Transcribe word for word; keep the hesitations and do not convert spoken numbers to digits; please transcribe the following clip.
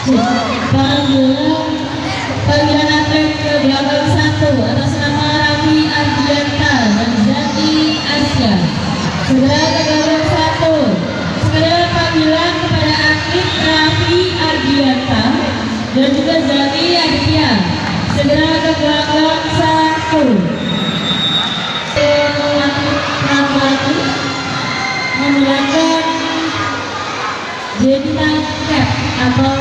Panggilan, panggilan atlet ke gelombang satu atas nama Raffi Ardianta dan Zaki Asia. Segera ke gelombang satu. Sekedar panggilan kepada atlet Raffi Ardianta dan juga Zaki Asia. Segera ke gelombang satu. Atlet laki-laki menggunakan Genital cap atau